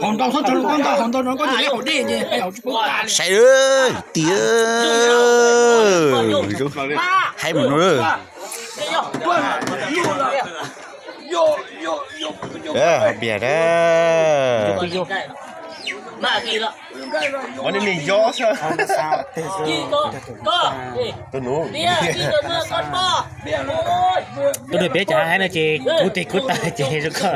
Hauv ntau, hauv ntau no koj cia li hauv dej ces hauv tsis paub tas li. Saib tiag, haib mus no. Hauv npias na. Tus nus, tus nus peb cov haib no ces kub tes kub taw ces zoo koj.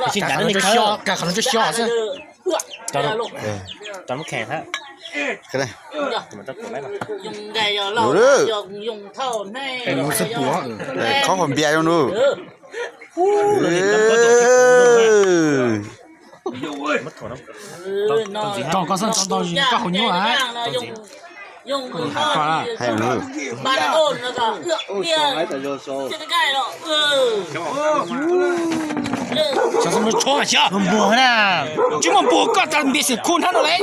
Tsis nrad no khawb, qhov no xyov xwb. Rau lub kheem hab. Khob hauv npias zoo nus. Koj xwb tso ntau koj haus nyuaj. Tsis muaj npuag koj tas npias xwm khu hnab no le.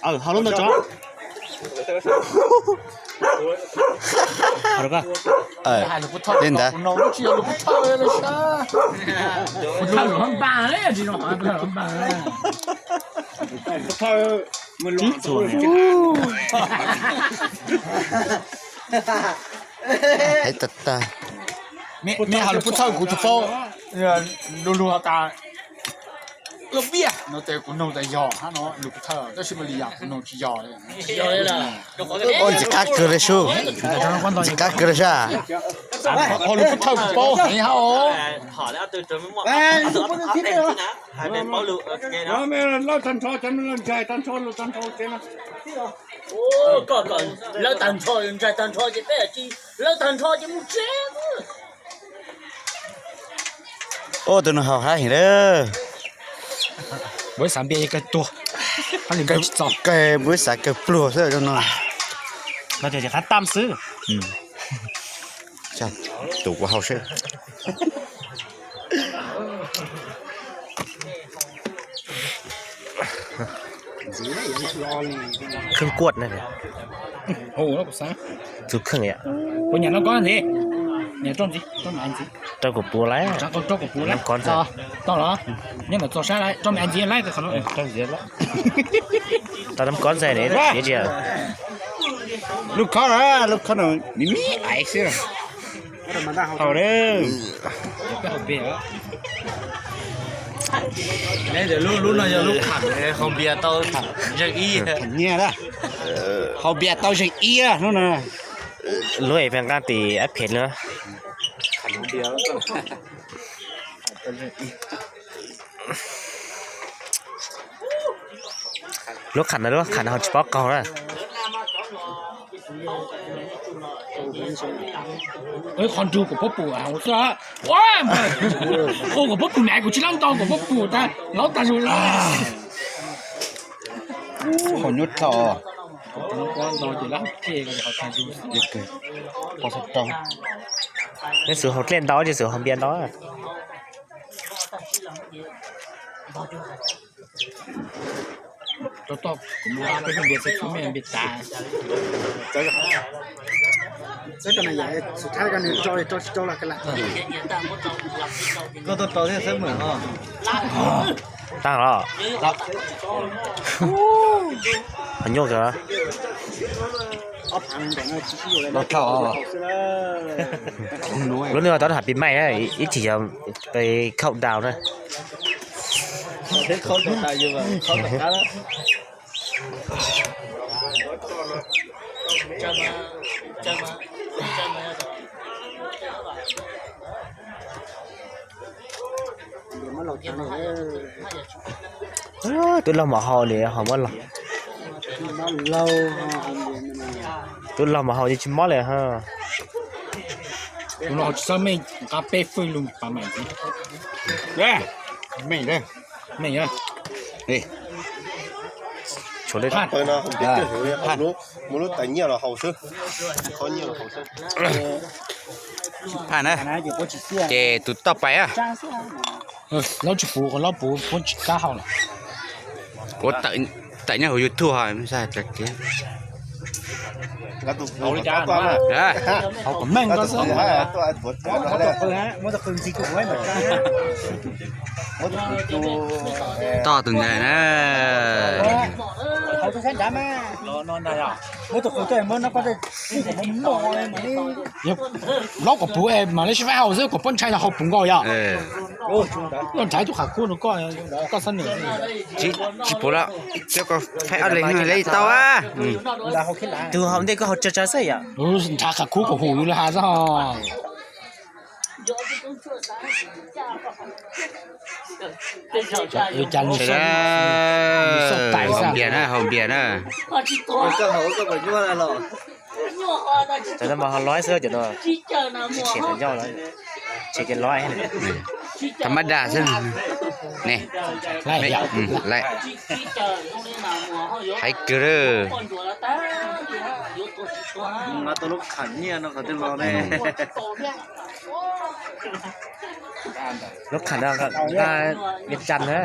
Hauv lub ntawd tso. Li ntawd. Heev tag tag. Me hais lus pub thawj kuv tsis paub, lus lus has tas ua viaj no ces kuv nug tas yog hab no lus pub thawj, tab sis mas li yam kuv nug tsis yog. Ntxim qab kawg li sub, ntxim qab kawg li sab. Ho lus pub thawj kuv paub heev hab os. Lawv tag nrho, lawv tag nrho ces peb tsis lawv tag nrho ces mus tsev. Ua tus no haus hab heev lawm. Npua xav npias kawg tuag, npua xav kawg pluag xwb no. Qab tam xwb. Tus kuv haus seb. Kheej kuaj na. Tus kheej yom. Rau kuv puav lawm. Nab kob ntxais. Tau nab kob ntxais ne, piav tsis. Lub khob, lub khob no me me ais xwb. Haus lawm. Lub no yog lub kham haus npias tau zeeg ib. Haus npias tau zeeg ib hnub no. Lub es nqaj tis ab phem no. Lub kham no lub kham no ho tsis paub qaug na. Qhov nrug kuv puab pum hauv xwb. Ua, kuv puab pum na, kuv tsis lab nto kuv puab pum tas laub tag zus. Haus nyuaj dhau. Neb xub haus dlej ntau ces xub haus npias ntau. Tag los? Nyuaj kawg. Lub no tau hais pis maij na, ib chim yog countdown na. Twb laug mos hau li ho muab laug. Twb laug mos hau ces tsis mob li ha. Tus no tsis txhob meej, nqa peb fwj lug pas meem. Meej, meej. Muab lub tais nyiaj los haus xwb. Phaj na. Ces tus toj pais a. Laub tsis puv, qhov laub puv puab tsis kab hau lawm. Puab tawm nyob hauv YouTube ho. Hauv kom meej koj xwb. Tog tus ntawd na. Laub kom puv es mam li sib faib hau xwb, kom puab ntshai los hau puv nkaus yom. Koj nrhav tus qhov kub no, koj xab nws. Tsis puv lawm, coj koj faib ob leeg li tau a. Tus hauv ntej koj hau tsawg tsawg xwb yom. Nrhav qhov kub kom hum yus li has xwb. Cas nws xauj tais xwb. Hau npias na, hau npias na. Cov no mas ho lov xwb, cov no tsis tshem cov ncauj, tshem cov lov. Tag mab daj xwb ne. Laim, hais kawg lawm. Lub qham no nqa Viaj Cas na.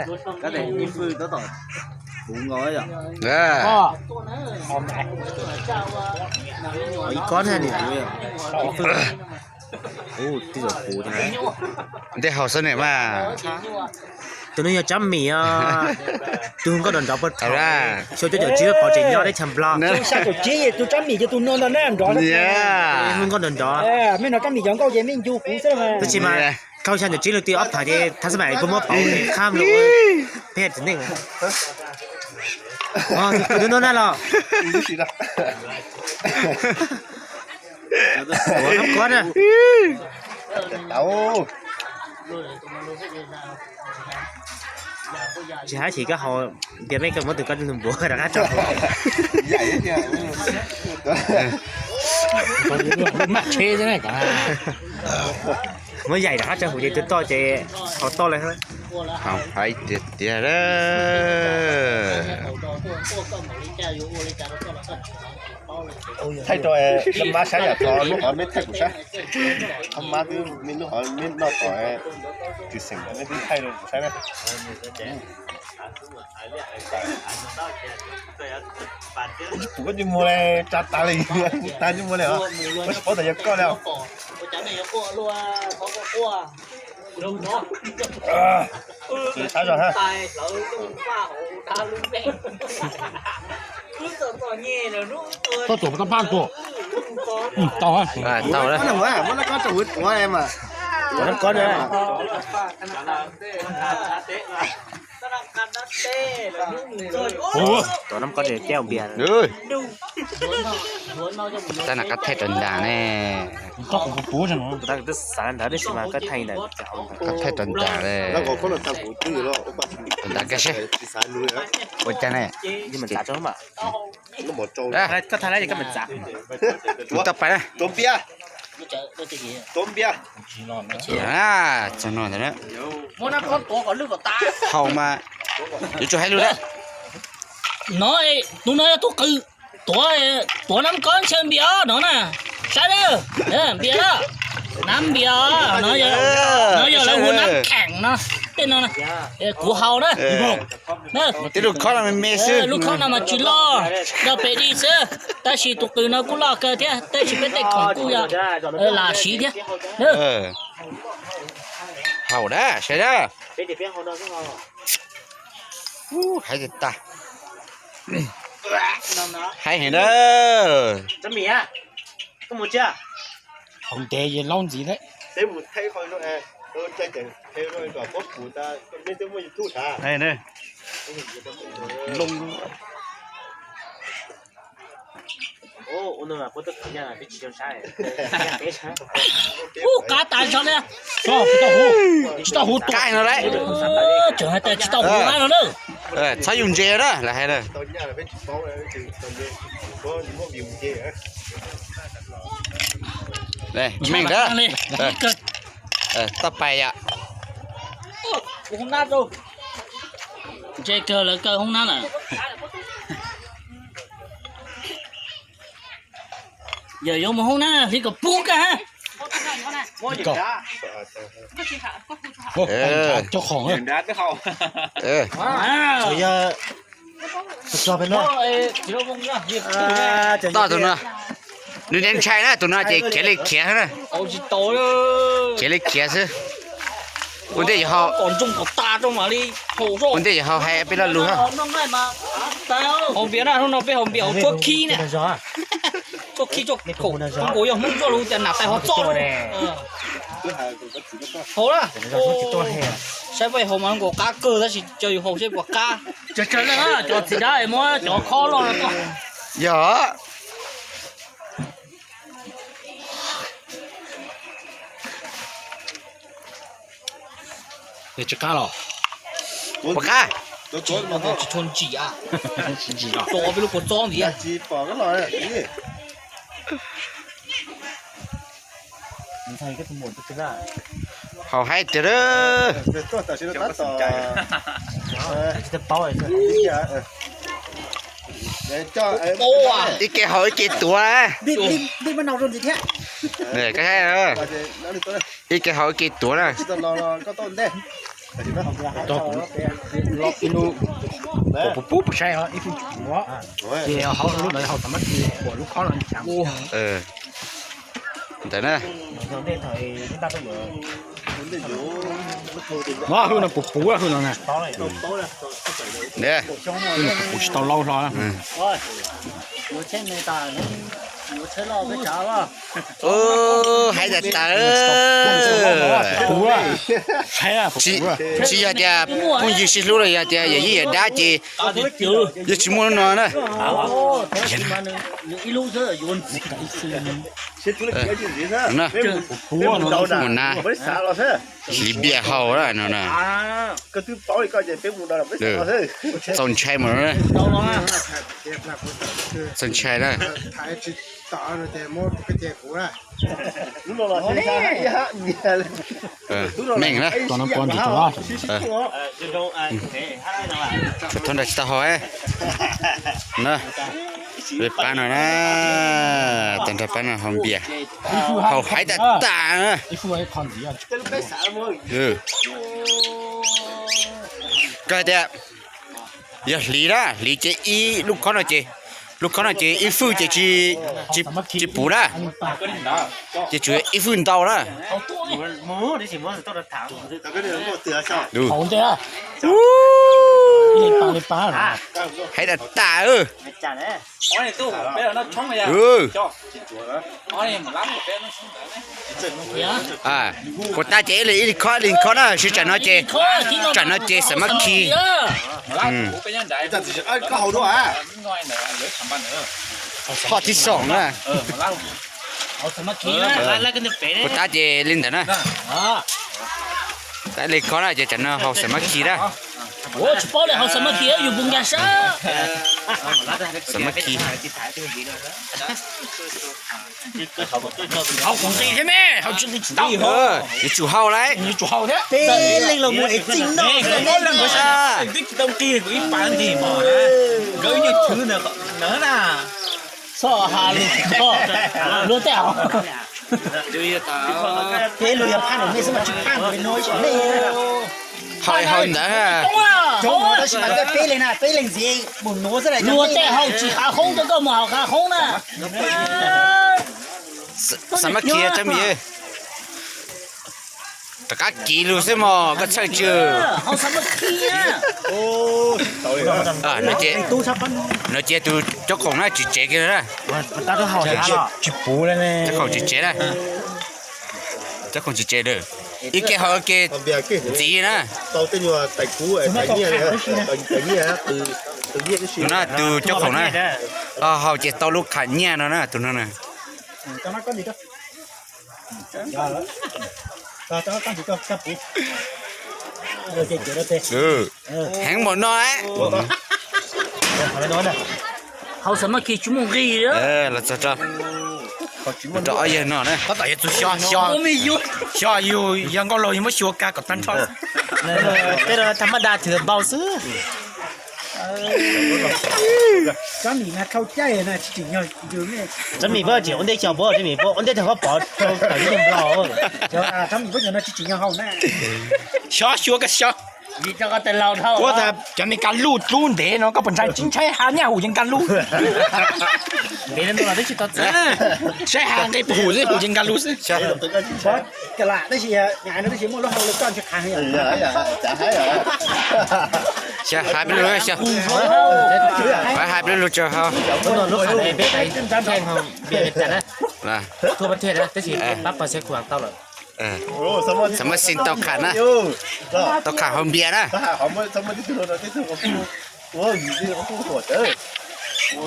Ib kob na. Ntej hau xwb ne mas. Tus no yog Tsab Mim os. Tus hu nkauj nrov nrov puag thaum xyoo cuaj caum tsib pov tsev nyob teb chaws Nplog. Xyoo xya caum tsib tus Tsab Mim ces tus no ntag na nrov. Hu nkauj nrov nrov. Mej no Tsab Mim cov nkauj ces mej ncu kuv xwb. Tab sis mas dhau xya caum tsib lub ti ob phav ces thab xab mam puas muab pauv khab los peb txiv neej. Tus no na los. Ua nab kob na. Tsis hais koj haus npias mej koj muab tus koj nug npuav rov qab tso huv. Muab yaim rov qab tso huv ces tus toj ces haus toj li. Haus hais tiag tiag. Thaij rau mab saib yom, thaij kuv saib. Ob mab twb me lub hov me noj tom tsis xeem, meb twb thaij rau kuv saib na. Kuv tsis pum koj cov muag li, tsa tas li, kuv tas cov muag li os. Kuv tsis paub tas yog koj li os. Saib zoo ha. Koj tuam koj phaj tuam. Tau, tau. Muab nab kob rau huv tuav mas. Tuav nab kob na. Tuav nab kob cab npias. Tab nab kob thaij rau ntas ne. Tab kuv twb xav ntawd tab sis mas koj thaij ntawd. Koj thaij rau ntas le. Rau ntas koj seb. Ua cas ne. Koj thaij lawm ces koj mam txav. Kuv tau pais na. Txog no ntawd na. Hau mas yuav tsum hais lus na. No, tus no yog tus qws tuav, tuav nab kob ntshe npias no na. Saib lawm, npias lawm. Nab npias, no yog lawv hu nab kheem no. Tej no kuv haus na. Tib lub khob no me me xwb. Lub khob no mas tsis loj, loj pem di xwb, tab sis tus qws no kuj loj kawg thiab, tab sis peb tej khoom kuj yog lam siv thiab. Haus na, saib na. Hais tag, hais heev na. Haus ntev ces laub ntxiv thiab. Ub, qab tas zog li. Tsis tau huv tuaj no lauj. Tseem hais tias tsis tau huv qab no na. Txhob yug ntses na, lawv hais na. Meej na. Toj pais yom. Ntse kawg lawv kaw hoob nab lawm. Yawm yuav mus hoob nab hli kom puv kawg ha. Cov khoom, toj tus no, nws ntshai na, tus no ces khiav li khiav na, khiav li khiav xwb. Ua ntej, ua ntej yuav haus hais peb lo lus. Haus npias na, hnub no peb haus npias haus tshuab khib na. Tshuab khib, tshuab khaum, yog Hmoob txoj lus tias nam tais ho txoj lus. Haus na, saib peb haus mas nkaus qab kawg tab sis cov yus haus seb puas qab. Cov txiv dab es muab cov khob loj no tuaj. Yog. Tsis qab los? Puas qab? Tsis tshua ntsim a. Tsis ntsim los? Tso peb lub kua txob ntxiv. Haus haib tiag. Ib ke haus ib ke tuav. Ib ke haus ib ke tuav na. Puas puv puv saib, ib fwj tsis puv. Ces haus lub ntawd haus tam mab ti, lub khob no. Ntawd na. Hwj no puv puv, hwj no na. Hwj no puv puv tsis tau laub hlo. Hais tas tas. Tsis yog tias phooj ywg sib hlub los yog tias yawm yij yawm dab ces yeej tsis muaj lub no na. Mus na, hliv npias haus no na. Txaus ntshai mas. Txaus ntshai na. Meej na. Thaum nrag tsis tau haus na. Pab no na, tau nrog pab no haus npias, haus hais tas tas na. Koj hais tias yog hliv na, hliv ces ib lub khob no ces, lub khob no ces ib fwj ces tsis puv na, ces tsuas yog ib fwj ntau na. Hais tas tas. Puas tas ces ib li khob ib li khob na, sib tsam no ces, tsam no ces xam mab khi. Khob thib xoom na. Puas tas ces li ntawd na. Ib li khob na ces tsam no haus xam mab khi na. Xam mab khi. Yuav tsum haus lauj. Peb leeg los mus es txij noj. Txhob has lus, luag tej haus. Peb luag yog phaj ntawm nej xwb mas tsis phaj ntawm no ib nej. Haus haus ntawd. Cov no tab sis mas koj peb leeg na, peb leeg ntxiv mus nuav xwb. Luag tej haus tsis hav hoob, koj mus haus hav hoob na. Xam mab khi tsob mis. Rov qab kiv lug xwb mog, koj txhawj tsw. No ces tus cov khoom na tsis tsev kiag na. Tsis puv, cov khoom tsis tsev na. Cov khoom tsis tsev lawm. Ib ke haus ib ke ntxiv na. Tus no tus cov khoom na, haus ces tau lub kham nyiaj no na, tus no na. Heev npaum no. Haus xam mab khi tsis muaj nqis. Los txog rau ob yawg no na. Xyov yus yog nkauj laug yus muab xyuas kag kom tag nrho. Peb tham mab da thwm npau xwb. Cov mis mas khau caij na tsis tsim nyog yus ne. Cov mis puab tsis ua ntej xyov puab, cov mis puab ua ntej thaum puab pov rau tawm ib tug nplog. Cov mis puab cov no tsis tsim nyog hau na. Xyov xyuas koj xyov. Puab tas cov me kas lub dlub ntev no koj puas ntshai, tsis ntshai, ha nyaj hum yeej kas lub. Saib ha nqe puas hum xwb, hum yeej kas lub xwb. Tab sis muaj lub hau li koj ntshe qha heev. Xyov hais peb lug, xyov hais peb lug tso hau. Txhob muab xin tau kham na, tau kham hau npias na. Ua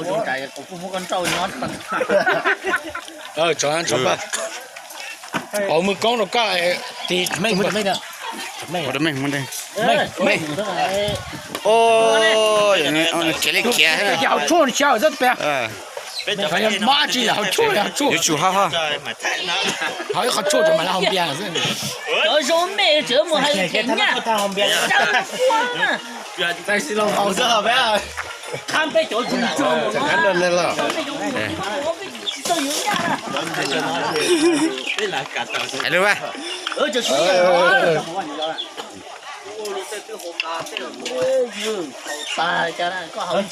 rau mej, ua rau mej. Khiav li khiav. Yuav tsum hau, hau, hau ib qho tshuaj mam li hau npias. Cov zoo mej tseem mus hais tias nyaj. Hais lug.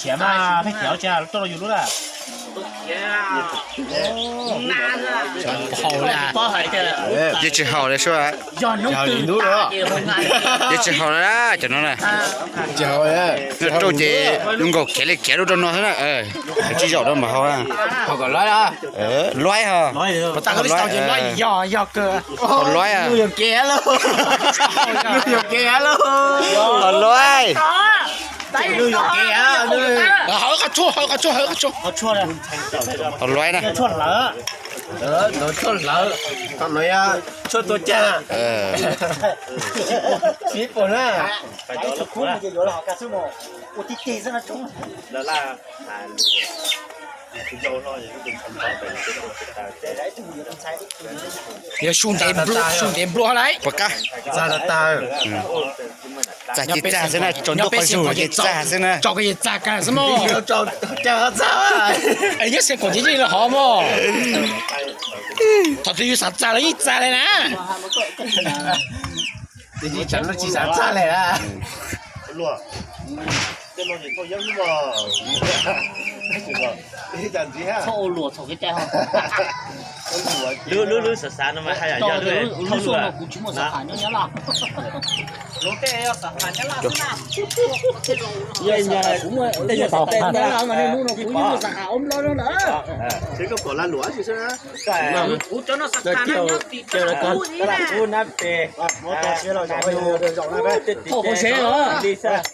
Khiav mas, khiav ua cas tuaj rau yus lub lawm. Yeej tsis haum li sua. Yeej tsis haum li cov no na. Rau ces zoo nkaus khiav li khiav lub rau no xwb na. Tsis zaum rau npam hau na. Luaib ho. Luaib ho. Luaib. Luaib. Hau qhov tshuaj, hau qhov tshuaj, hau qhov tshuaj. Hau luaib na. Tshuaj hlawv, tshuaj tua cag. Siv pum na. Yog su ntev nplua lawm. Puas qab? Txag ces txag xwb na, tsaus ntuj qhov zug ces txag xwb na. Tsaus ces txag kag xwb mog. Nyob xeev kaum ces yeej los hov mog. Thaum twg yus xav txag los yeej txag li na. Twb tsis xav txag li na. Lub, lub, lub xav xav no mas haj yam yog lub, lub xav nyob Nyab Laj. Kuv muaj tej nyuag xav nyob Nyab Laj mas niaj hnub no kuv yeej muaj xav ob lub no lawm. Kuv cov no xav nyob tim Nyab Laj, kuv nab pes, thaum qhov sev los li xwb.